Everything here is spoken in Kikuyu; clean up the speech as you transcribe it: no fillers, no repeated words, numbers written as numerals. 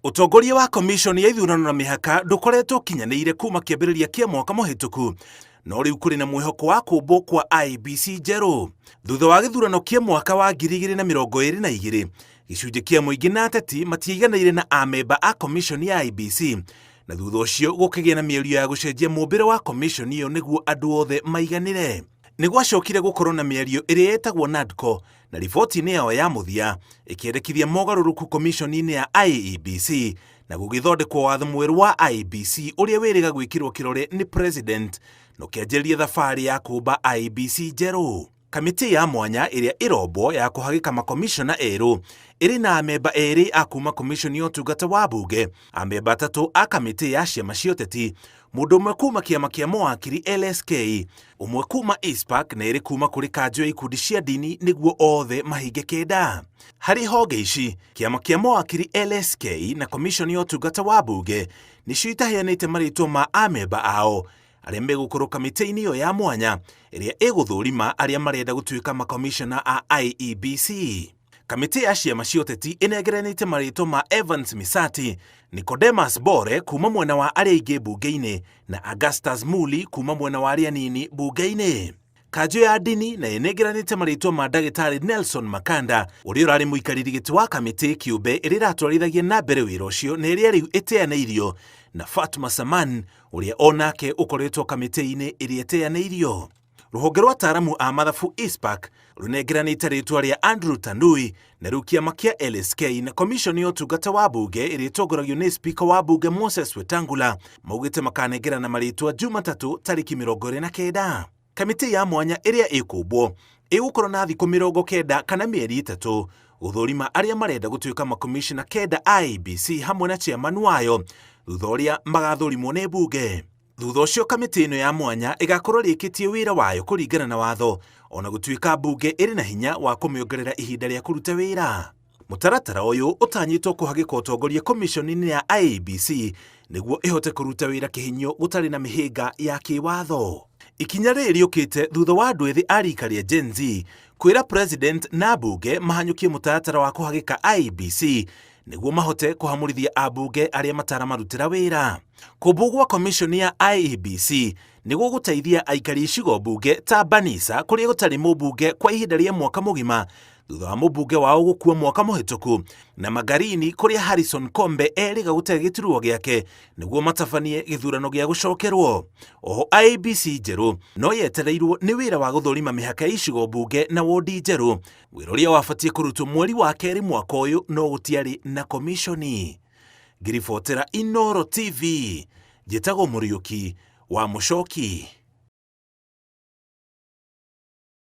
Ũtongoria wa Komishoni ya Ithurano na Mĩhaka ndũkoretwo ũkinyanĩire kuma kĩambĩrĩria kĩa mwaka mũhĩtũku, no rĩu kũrĩ na mwĩhoko wa kũmbwo kwa IEBC njerũ. Thutha wa gĩthurano kĩa mwaka wa 2022, gĩcunjĩ kĩa mũingĩ na ateti matiaiganĩire na amemba a komishoni ya IEBC, na thutha ũcio gũkĩgĩa na mĩario ya gũcenjia mũmbĩre wa komishoni ĩyo nĩguo andũ othe maiganĩre. Nĩ gwacokire gũkorwo na mĩario ĩrĩa yetagwo NADCO na riboti-inĩ yao ya mũthia ĩkĩendekithia mogarũrũku komishoni-inĩ ya IEBC na gũgĩthondekwo watho mwerũ wa IEBC ũrĩa wĩrĩga gwĩkĩrwo kĩrore nĩ president na ũkĩanjĩrĩria thabarĩ ya kũmba IEBC njerũ. Kamĩtĩ ya mwanya ĩrĩa ĩrombwo ya kũhagĩka makomishona erũ ĩrĩ na amemba erĩ a kuma komishoni ya ũtungata wa mbunge, amemba atatũ a kamĩtĩ ya ciama cia ũteti, mũndũ ũmwe kuma kĩama kĩa mawakiri LSK, ũmwe kuma ICPAK na erĩ kuma kũrĩ kanjũ ya ikundi cia ndini nĩguo othe mahinge kenda. Harĩ honge ici, kĩama kĩa mawakiri LSK na komishoni ya ũtungata wa mbunge nĩcio itaheanĩte marĩtwa ma amemba ao arĩa megũkorwo kamĩtĩ-inĩ ĩyo ya mwanya ĩrĩa ĩgũthũrima arĩa marenda gũtuĩka makomishona a IEBC. Kamĩtĩ ya ciama cia ũteti ĩnengeranĩte marĩtwa ma Evans Misati, Nicodemus Bore kuma mwena wa arĩa aingĩ mbunge-inĩ na Augustus Muli kuma mwena wa arĩa anini mbunge-inĩ. Kanjũ ya ndini na ĩnengeranĩte marĩtwa ma ndagĩtarĩ Nelson Makanda ũrĩa ũrarĩ mũikarĩri gĩtĩ wa kamĩtĩ kĩũmbe ĩrĩa ĩratwarithagia na mbere wĩra ũcio na ĩrĩa rĩu ĩteanĩirio na Fatma Saman ũrĩa o nake ũkoretwo kamĩtĩ-inĩ ĩrĩa ĩteanĩirio. Rũhonge rwa ataaramu a mathabu ICPAK rũnengeranĩte rĩtwa rĩa Andrew Tanui na rĩu kĩama kĩa LSK na komishoni ya ũtungata wa mbunge ĩrĩa ĩtongoragio nĩ spika wa mbunge Moses Wetangula maugĩte makanengerana marĩtwa Jumatatũ tarĩki 29. Kamĩtĩ ya mwanya ĩrĩa ĩkũmbwo ĩgũkorwo na thikũ 90 kana mĩeri 3 gũthũrima arĩa marenda gũtuĩka makomishona kenda a IEBC hamwe na chairman wayo thutha ũrĩa magathũrimwo nĩ mbunge. Thutha ũcio kamĩtĩ ĩno ya mwanya ĩgakorwo ĩrĩkĩtie wĩra wayo kũringana na watho ona gũtuĩka mbunge ĩrĩ na hinya wa kũmĩongerera ihinda rĩa kũruta wĩra. Mũtaratara ũyũ ũtanyĩtwo kũhagĩka ũtongoria komishoni-inĩ ya IEBC nĩguo ĩhote kũruta wĩra kĩhinyio gũtarĩ na mĩhĩnga ya kĩwatho. Ikinya rĩrĩ rĩũkĩte thutha wa andũ ethĩ a rika rĩa Gen Z kwĩra president na mbunge mahanyũkie mũtaratara wa kũhagĩka IEBC nĩguo mahote kũhamũrithia ambunge arĩa mataramarutĩra wĩra. Kũmbwo gwa komishoni ya IEBC nĩ gũgũteithia aikari icigo mbunge ta Banisa kũrĩa gũtarĩ mũmbunge kwa ihinda rĩa mwaka mũgima thutha wa mũmbunge wao gũkua mwaka mũhĩtũku na Magarini kũrĩa Harrison Kombe erĩga gũte gĩturwa gĩake nĩguo matabanie gĩthurano gĩa gũcokerwo. Oho IEBC njerũ no yetereirwo nĩ wĩra wa gũthũrima mĩhaka ya icigo mbunge na wondi njerũ, wĩra ũrĩa wabatiĩ kũrutwo mweri wa kerĩ mwaka ũyũ no gũtiarĩ na komishoni. Ngĩribotera Inooro TV, njĩtagwo Mũriũki wa Mũcoki.